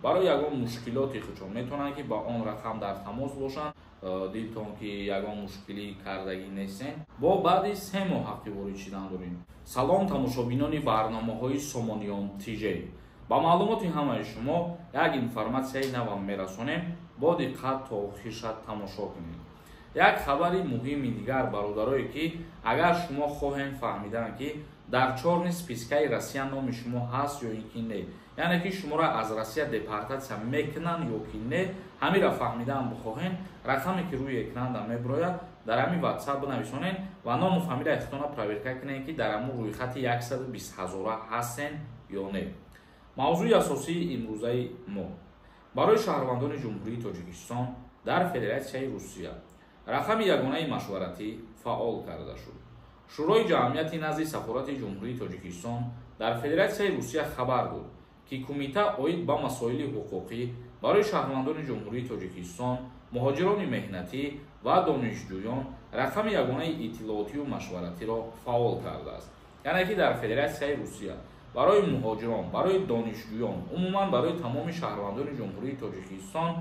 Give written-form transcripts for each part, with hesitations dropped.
Барои ягон мушкилоти худшон метавонанд, ки ба он рақам дар тамос бошанд. Дилтон ки ягон мушкилӣ кардагӣ нестен, бо баъди 3 моҳ ҳаққи ворид шидан дорем. Салом, тамошобинони барномаҳои Сомониён ТЖ. Ба маълумоти ҳамаи шумо як информатсияи навам мерасонем, бо диққат то охирша тамошо кунед. Як хабари муҳими дигар, бародарое, ки агар шумо хоҳем фаҳмидан, ки дар чёрный спискаи Россия номи шумо ҳаст ё ин ки не, яъне ки шуморо аз Россия депортатсия мекунанд ё ки не, ҳамира фаҳмидан бихоҳем, рақаме ки рӯи экранда мебирояд, дар ҳамин Ватсап бинависонед ва ному фамилияи худтона проверка кунед, ки дар ҳамун рӯйхати 120 ҳазора ҳастен ё не. Мавзӯи асосии имрӯзаи мо: барои шаҳрвандони Ҷумҳурии Тоҷикистон дар Федератсияи Русия рақами ягонаи машваратӣ фаъол карда шуд. Шӯрои ҷамъияти назди сафорати Ҷумҳурии Тоҷикистон дар Федератсияи Русия хабар дод, ки кумита оид ба масоили ҳуқуқӣ барои шаҳрвандони Ҷумҳурии Тоҷикистон, муҳоҷирони меҳнатӣ ва донишҷӯён рақами ягонаи иттилоотию машваратиро фаъол кардааст. Яъне ки дар Федератсияи Русия барои муҳоҷирон, барои донишҷӯён, умуман барои тамоми шаҳрвандони Ҷумҳурии Тоҷикистон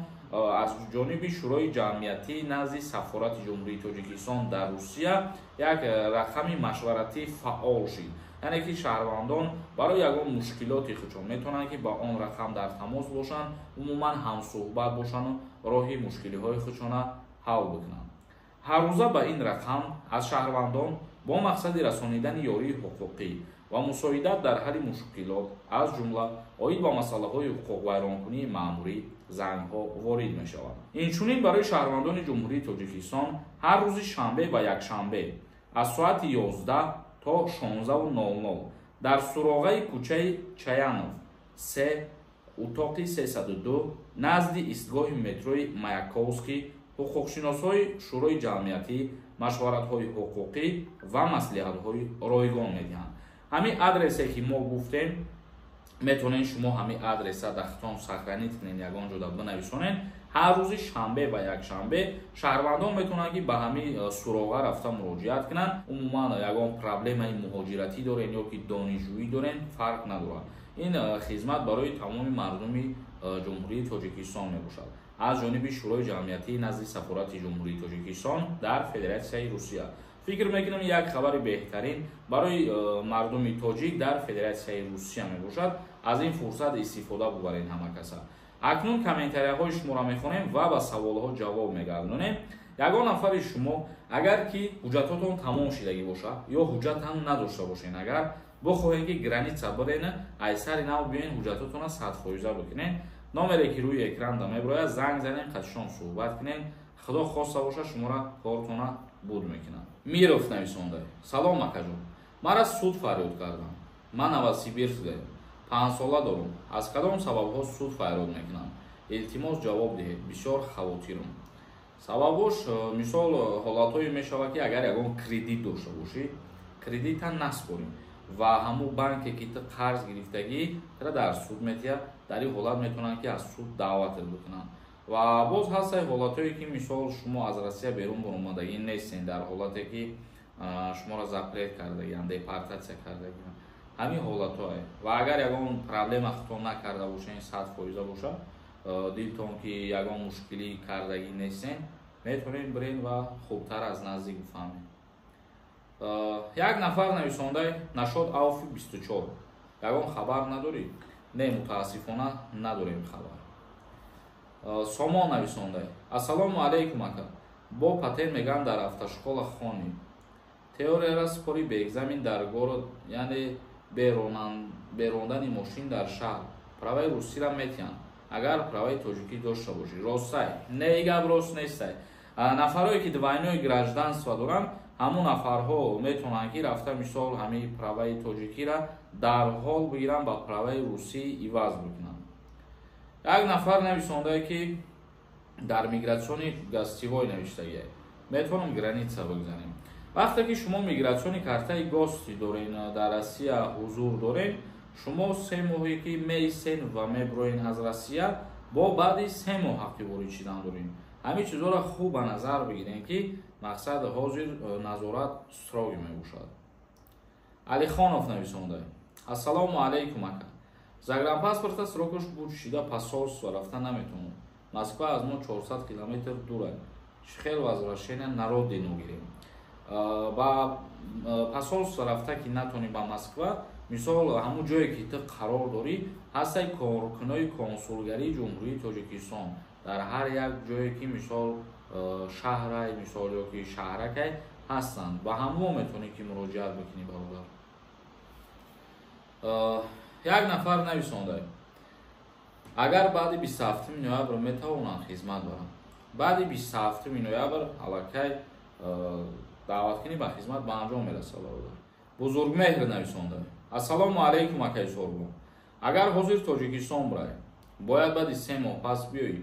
аз ҷониби Шӯрои ҷамъиятӣ назди сафорати Ҷумҳурии Тоҷикистон дар Русия як рақами машваратӣ фаъол шид. Яъне ки шаҳрвандон барои ягон мушкилоти худшон метавонанд, ки ба он рақам дар тамос бошанд, умуман ҳамсӯҳбат бошанду роҳи мушкилиҳои худшона ҳал бикунанд. Ҳаррӯза ба ин рақам аз шаҳрвандон бо мақсади расонидани ёрии ҳуқуқӣ ва мусоидат дар ҳалли мушкилот, аз ҷумла оид ба масъалаҳои ҳуқуқвайронкунии маъмурӣ, зангҳо ворид мешаванд. Инчунин барои шаҳрвандони Ҷумҳурии Тоҷикистон ҳар рӯзи шанбе ва якшанбе аз соати 11 то 16:00 дар суроғаи кӯчаи Чаянов, 3, утоқи 302, назди истгоҳи метрои Маяковский ҳуқуқшиносҳои Шӯрои ҷамъиятӣ машваратҳои ҳуқуқӣ ва маслиҳатҳои ройгон медиҳанд. Ҳамин адресе ки мо гуфтем, метавонед шумо ҳамин адреса дар худтон сохранить кунед, ягон ҷода бинависонед. Ҳар рӯзи шанбе ва якшанбе шаҳрвандон метавонанд, ки ба ҳамин суроға рафта муроҷиат кунанд. Умуман ягон проблемаи муҳоҷиратӣ дорен ё ки донишҷӯӣ дорен, фарқ надорад. Ин хизмат барои тамоми мардуми Ҷумҳурии Тоҷикистон мебошад аз ҷониби Шӯрои ҷамъиятии назди сафорати Ҷумҳурии Тоҷикистон дар Федератсияи Русия. Фикр мекунам, як хабари беҳтарин барои мардуми тоҷик дар Федератсияи Русия мебошад. Аз ин фурсат истифода бубаред ҳама каса. Акнун комментарияҳои шуморо мехонем ва ба саволҳо ҷавоб мегардонем. Ягон нафари шумо агар ки ҳуҷҷатотон тамом шидагӣ бошад ё ҳуҷҷат ҳам надошта бошед, агар бихоҳед, ки граница бирен, ай сари нав биёен, ҳуҷҷатотонро 100% бикунед, номере ки рӯи экранда мебирояд, занг занед, қатишон суҳбат кунед. Худо хоста бошад, шуморо кортона буд мекунад. Миров нависонда: «Салом, акаҷон, мара суд фарёд кардам. Ман новосибирскдаем, 5 сола дорум. Аз кадом сабабҳо суд фарёд мекунам? Илтимос, ҷавоб диҳед, бисёр хавотирам». Сабабош, мисол, ҳолатҳое мешавад, ки агар ягон кредит дошта бошӣ, кредита наспорӣ ва ҳамун банке ки ту қарз гирифтагӣ, тра дар суд метиҳад. Дар ин ҳолат метавонанд, ки аз суд даъватат бикунанд. Ва боз ҳастаи ҳолатҳое, ки мисол, шумо аз Россия берун баромадагӣ нестен, дар ҳолате ки шуморо запрет кардагианд, депортатсия кардагианд, ҳамин ҳолатҳое. Ва агар ягон проблема худтон накарда бошен, 100% бошад, дилтон ки ягон мушкилӣ кардагӣ нестен, метавонед бирен ва хубтар аз наздик бифаҳмед. Як нафар нависондай: «Нашод Ауфи 24 ягон хабар надорӣ?» Не, мутаассифона, надорем хабар. Сомон нависондай: «Ассалому алайкум, ака. Бо патент мегӯянд, дар автошкола хонӣ, теорияра спори, бе экзамен дар город, яъне бе рондани мошин дар шаҳр, праваи русиро метиҳанд, агар праваи тоҷикӣ дошта бошӣ. Ростай?» Не, гап рост нестай. Нафарое ки двойное гражданство доранд, ҳамун нафарҳо метавонанд, ки рафта, мисол, ҳамин праваи тоҷикира дарҳол бигиранд, ба праваи русӣ иваз бикунанд. Як нафар нависондае, ки дар миграционный гостевой навиштагия: «Метавонам граница бигзанем?» Вақте ки шумо миграционный картаи гости дорен, дар Россия ҳузур дорен, шумо 3 моҳе ки меистен ва меброен аз Россия, бо баъди 3 моҳ ҳаққи ворид шидан дорем. Ҳамин чизҳоро хуб ба назар бигирем, ки мақсад ҳозир назорат строгий мебошад. Алихонов нависонда: «Ассалому алайкум, ака. Загранпаспорта срокаш буд шида, посольство рафта наметавонам. Москва аз мо 400 километр дур. Чӣ хел возвращение на родину гирем? Ба посольство рафта ки натонӣ ба Москва, мисол, ҳамун ҷое ки ту қарор дорӣ, ҳастай коркунои консулгарии Ҷумҳурии Тоҷикистон дар ҳар як ҷое ки, мисол, шаҳрай, мисол, ё ки шаҳракай ҳастанд, ба ҳамон метавонӣ ки муроҷиат бикунӣ, бародар. Як нафар нависонда: агар баъди 27 ноябр метавонанд хизмат баранд? Баъди 27 ноябр аллакай даъваткунӣ ба хизмат ба анҷом мерасад, бародар. Бузургмеҳр нависонда: ассалому алайкум, акаи Сорбон. Агар ҳозир Тоҷикистон бирай, бояд баъди 3 моҳ пас биёӣ?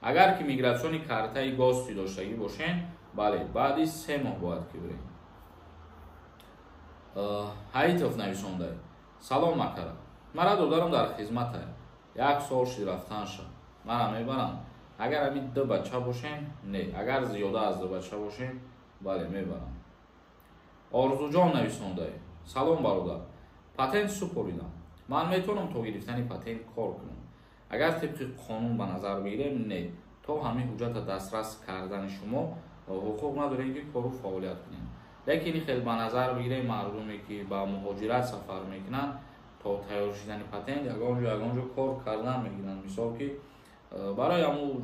Агар ки миграционный картаи гости доштагӣ бошен, бале, баъди 3 моҳ бояд ки бирем. Ҳаитов нависонда: салом, акара, мара додарам дар хизмата, як сол шид рафтанша, мара мебарам? Агар ҳамин ду бача бошем, не, агар зиёда аз ду бача бошем, бале, мебарам. Орзуҷон нависонда: салом, бародар, патент супоридам, ман метавонам то гирифтани патент кор кунам? Агар тибқи қонун ба назар бигирем, не, то ҳамин ҳуҷҷата дастрас кардани шумо ҳуқуқ надорем, ки кору фаъолият кунем. Лекин хел ба назар бигирем, мардуме ки ба муҳоҷират сафар мекунанд, то тайёр шудани патент ягон ҷо кор кардан мегиранд, мисол, ки барои ҳамун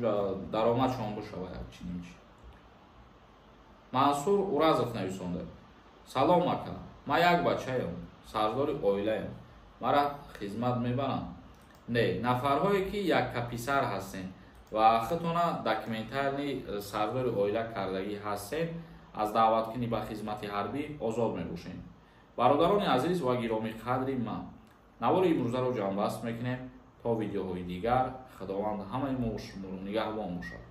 даромадшон бошава як чинин чи. Мансур Уразов нависонда: салом, ака, ман як бачаям, сардори оилаям, мара хизмат мебаранд? Не, нафарҳое ки яккаписар ҳастем ва худтона документальный сардори оила кардагӣ ҳастем, аз даъваткунӣ ба хизмати ҳарбӣ озод мебошем. Бародарони азиз ва гиромиқадри ман, навори имрӯзаро ҷамъбаст мекунем. То видеоҳои дигар Худованд ҳамаи мо шуморо нигаҳбон бошад.